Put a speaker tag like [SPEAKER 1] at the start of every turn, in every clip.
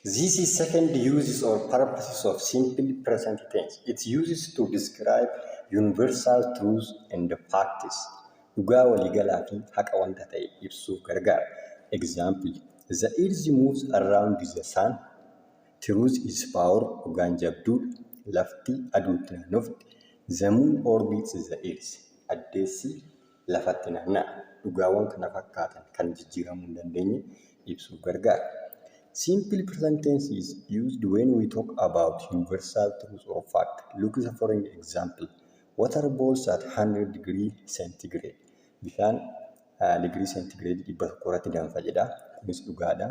[SPEAKER 1] This is second uses or purposes of simple present tense. It uses to describe universal truths and facts. Dhugaa waliigalaa fi haqa wanta ta'e ibsuuf gargaara. Example, The earth moves around the sun. Truth is power. Dhugaan jabduudha. Lafti aduutti naannofti. The moon orbits the earth. Addeessi lafatti naanna'a. Dhugaawwan kana fakkaatan kan jijjiiramuu hin dandeenye ibsuuf gargaara. Simple present tense is used when we talk about universal truth or fact. Look the following example. Water boils at 100 degree centigrade. Bishaan digirii seentigireedii 100 irratti danfa jedha. Kunis dhugaadha.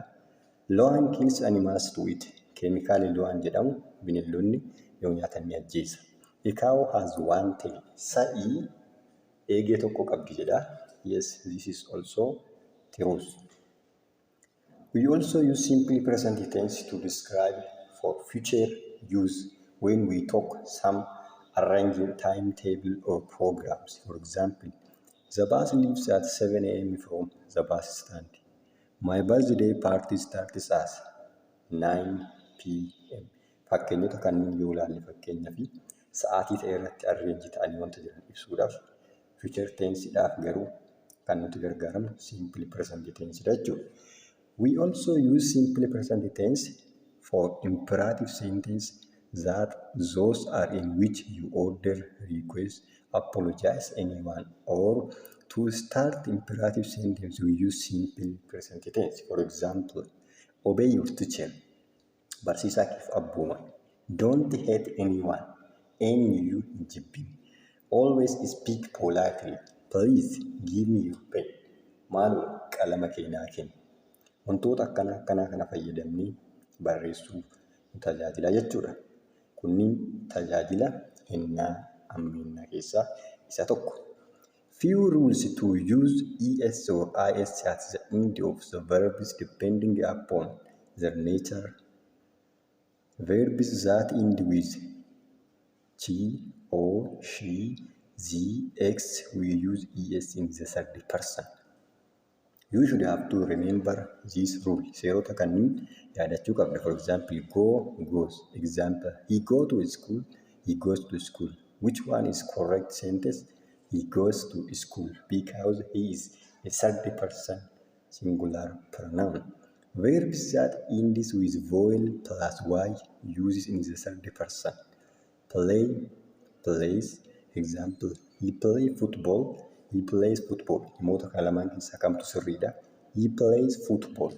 [SPEAKER 1] Loan kills animals to eat. Keemikaalli loan jedhamu bineeldonni yoo nyaatan ni ajjeesa. A cow has one tail. Sa'i eegee tokko qabdi jedha. Yes, this is also truth. We also use simple present tense to describe for future use when we talk some arranging timetable or programs. For example, the bus leaves at 7 a.m. from the bus stand. My birthday party starts at 9 p.m. Fakkeenyota kanneen yoo ilaalle fakkeenyaaf sa'aatii ta'e irratti arrange ta'anii wanta jiran ibsuudhaaf future tense dhaaf garuu kan nuti gargaaramnu simple present tense dha jechuudha. We also use simple present tense for imperative sentence that those are in which you order, request, apologize anyone or to start imperative sentence we use simple present tense. For example, obey your teacher. Barsiisaa keef abboomami. Don't hate anyone. Eenyuyyuu hin jibbin. Always speak politely. Please give me your pen. Maaloo qalama kee naa kenni. Wantoota akkana akkanaa kana fayyadamnee barreessuuf nu tajaajila jechuudha. Kunniin tajaajila hennaa ammeennaa keessaa isa tokko. Few rules to use es or is at the end of the verbs depending upon their nature. Verbs that end with ch, o, sh, z, x, we use es in the third person. You should have to remember this rule. Seerota kanneen yaadachuu qabda. For example, go, goes. Example, he go to school, he goes to school. Which one is correct sentence? He goes to school because he is a third person singular pronoun. Verbs that ends with vowel plus y uses in the third person. Play, plays. Example, he play football, he plays football. Himoota kana lamaan keessaa kamtu sirriidha? He plays football.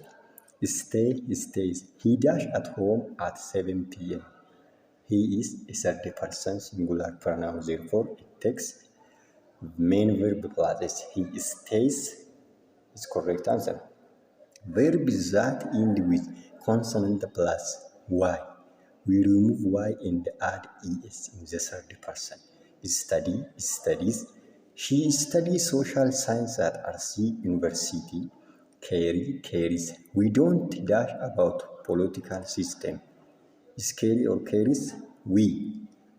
[SPEAKER 1] Stay, stays. He dash at home at 7 p.m. He is a third person singular pronoun. Therefore, it takes main verb plus s. He stays is correct answer. Verb that end with consonant plus y. We remove y and add es in the third person. Study, studies. She studies social science at Arsi University. Carry, carries. We don't dash about political system. Is carry or carries? We.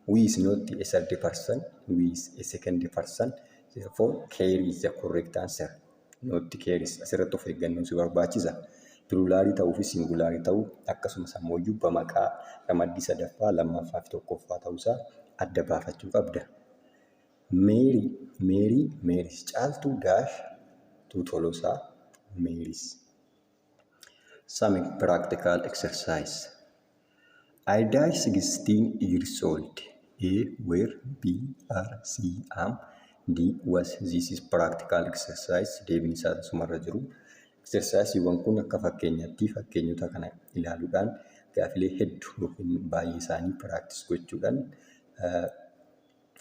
[SPEAKER 1] We is not a third person. We is a second person. Therefore, carry is the correct answer. Not carries. Asirratti of eeggannoon si barbaachisa. Piruulaarii ta'uu fi singulaarii ta'uu akkasumas ammoo bamaqaa ramaddii sadaffaa, lammaffaa fi tokkoffaa ta'uusaa adda baafachuu qabda. Meerii, Meerii, Meeris. Caaltuu dash to Tolosaa, Meeris. Some practical exercise. I dash 16 years old. A were, B are, C am, D was. This is practical exercise. Deebiin isaa asumarra jiru. Exercise-wwan kun akka fakkeenyaatti fakkeenyota kana ilaaluudhaan gaafilee hedduu yookiin baay'ee isaanii practice gochuudhaan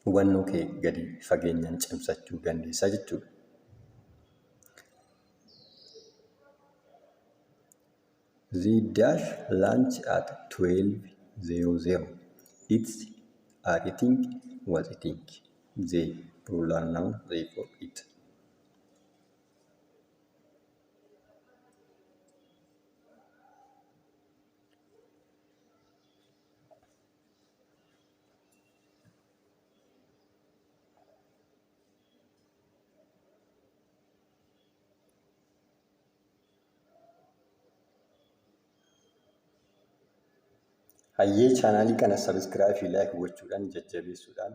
[SPEAKER 1] hubannoo kee gadi fageenyaan cimsachuu dandeessa jechuudha. They dash lunch at 12:00. It's are eating was eating. They plural noun therefore it. Hayyee, chaanaalii kana subscribe fi like gochuudhaan jajjabeessuudhaan